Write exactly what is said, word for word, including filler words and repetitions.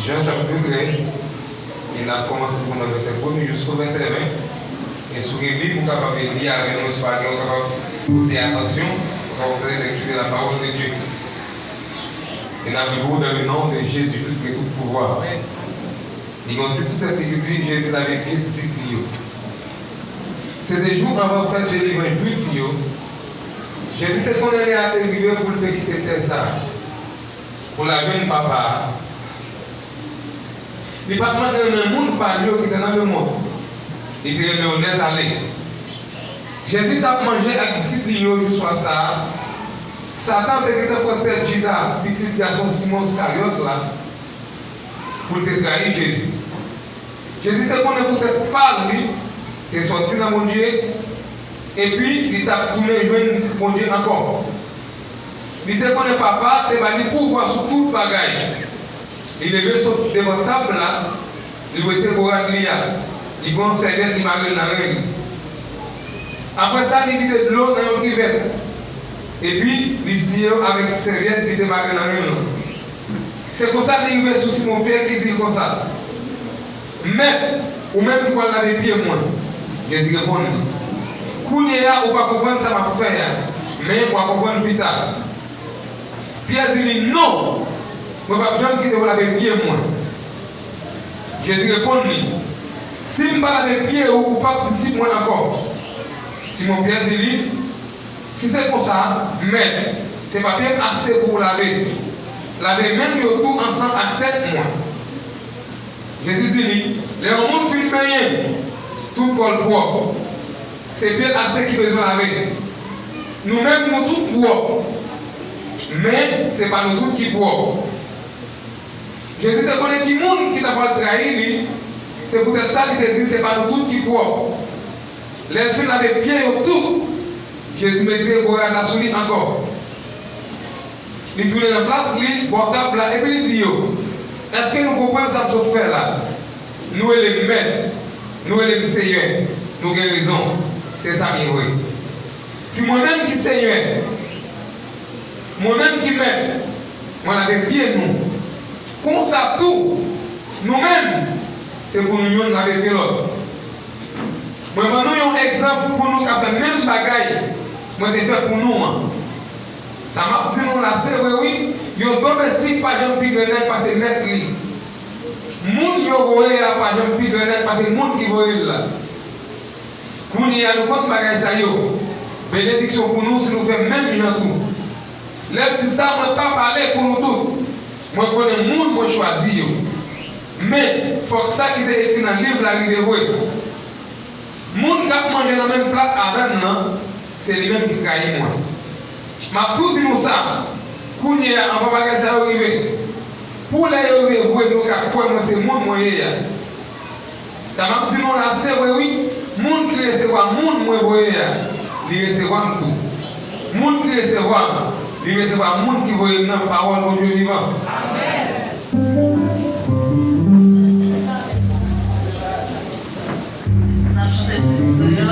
Jan chapit trèz, e n ap kòmanse pou nan vèsè premye jiska vèsè ven. E si w gen Bib, ou kapab li avèk nou, si w pa gen, ou kapab pote atansyon, ou kapab fè lekti de la parole de Dieu. E n ap li pou ou dans le nom de Jésus, tout gen tout pouvwa. Li gen yon tit sou tèt li ki di, Jezi lave pye disip li yo. Se te jou anvan fèt delivrans jwif yo. Jezi te konnen lè a te rive pou l te kite tè sa a, pou l al jwenn Papa a. Li pa t manke renmen moun pa l yo ki te nan lemonn. Li te renmen yo nèt ale. Jezi t ap manje ak disip li yo jou swa sa a. Satan te gentan pran tèt Jida, pitit gason Simon Iskaryòt la, pou l te trayi Jezi. Jezi te konnen poutèt pa l li te sòti nan Bondye, epi li t ap tounen jwenn Bondye ankò. Li te konnen Papa te ba li pouvwa sou tout bagay. Li leve sot devan tab la, li wete bo rad li a, li pran yon sèvyèt, li mare l nan ren li. Apre sa, li vide dlo nan yon kivèt, epi li siye yo avèk sèvyèt li te mare nan ren l lan. Se konsa li rive sou Simon Pyè ki di l konsa, Mèt, ou menm ki pral lave pye mwen. Jezi reponn li, Kounye a ou pa konprann sa m ap fè a, men w a konprann pita. Pyè di li, Non, mwen p ap janm kite w lave pye mwen. Jezi reponn li, Si m pa lave pye w, ou p ap disip mwen ankò. Simon Pyè di li, Si se konsa, Mèt, se pa pye m ase pou w lave. Lave men m yo tou ansanm ak tèt mwen. Jezi di li, Lè yon moun fin benyen, tout kò l pwòp. Se pye l ase ki bezwen lave. Nou menm, nou tout pwòp, men se pa nou tout ki pwòp. Jezi te konnen ki moun ki ta pral trayi li, se poutèt sa li te di, Se pa nou tout ki pwòp. Lè l fin lave pye yo tou, Jezi mete bo rad la sou li ankò. Li tounen nan plas li, bò tab la, epi li di yo, Èske nou konprann sa m sot fè la? Nou rele m Mèt, nou rele m Senyè, nou gen rezon, se sa m ye vre. Si mwen menm ki Senyè, mwen menm ki Mèt, mwen lave pye nou. Konsa tou, nou menm, se pou nou youn lave pye lòt. Mwen ban nou yon egzanp pou nou ka fè menm bagay mwen te fè pou nou an. Sa m ap di nou la, se vre wi, yon domestik pa janm pi gran nèg pase mèt li. Moun yo voye a pa janm pi gran nèg pase moun ki voye l la. Kounye a nou konn bagay sa yo. Benediksyon pou nou si nou fè menm jan tou. Lè m di sa, mwen pa pale pou nou tout. Mwen konnen moun mwen chwazi yo. Men, fòk sa ki te ekri nan liv la rive vre. Moun k ap manje nan menm plat avè m nan, se li menm ki trayi mwen. M ap tou di nou sa, kounye a, anvan bagay sa yo rive, pou lè yo rive vre, nou ka kwè mwen se moun mwen ye a. Sa m ap di nou la, se vre wi, moun ki resevwa moun mwen voye a, li resevwa m tou. Moun ki resevwa m, li resevwa moun ki voye m nan, pawòl Bondye vivan. Amèn.